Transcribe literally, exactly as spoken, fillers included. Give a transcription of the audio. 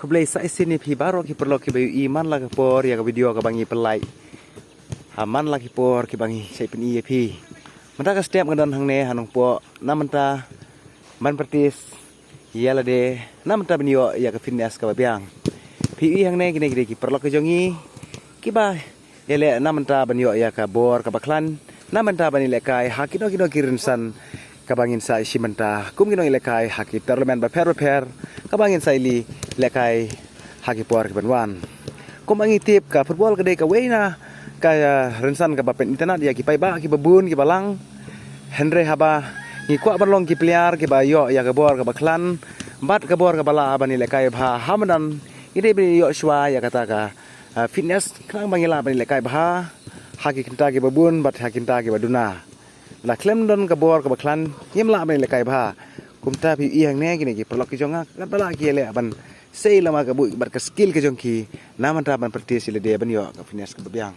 Khublei sa shisien ïa phi baroh ki paralok kiba ïohi man la ka por ïa ka video kaba ngi pynlait. Ha man la ki por kiba ngi shait pyni ïa phi. Mynta ka step nga don hangne ha Nongpoh, na mynta ban practice ïa lade, na mynta ban ïoh ïa ka fitness kaba biang. Phi ïohi hangne kine ki dei ki paralok ki jong ngi kiba ïaleh na mynta ban ïoh ïa ka bor kaba khlaiñ, na mynta ban ïalehkai ha kino kino ki rynsan kaba ngin sa ïashim bynta kum ki nongïalehkai ha ki tournament bapher bapher kaba ngin sa ïalehkai ha ki por kiban wan. Kum ba ngi tip, ka football ka dei kawei na ka, uh, rynsan kaba pynitynnad ïa ki paidbah kiba bun kiba lang. Hynrei haba ngi kwah ban long ki player kiba ïoh ïa ka bor kaba khlaiñ bad ka bor kaba lah ban ïalehkai bha ha madan, ngi dei ban ïoh shuwa ïa kata ka, uh, fitness khnang ba ngi lah ban ïalehkai bha ha ki kynta kiba bun bad ha ki kynta kiba duna. La khlem don ka bor kaba khlaiñ ngim lah ban ïalehkai bha. Kumta phi ïohi hangne kine ki paralok ki jong nga katba lah ki ïaleh ban sei lama ka buit bad ka skill ka jong ki, na mynta ban practice ïa lade ban ïoh ka fitness kaba biang.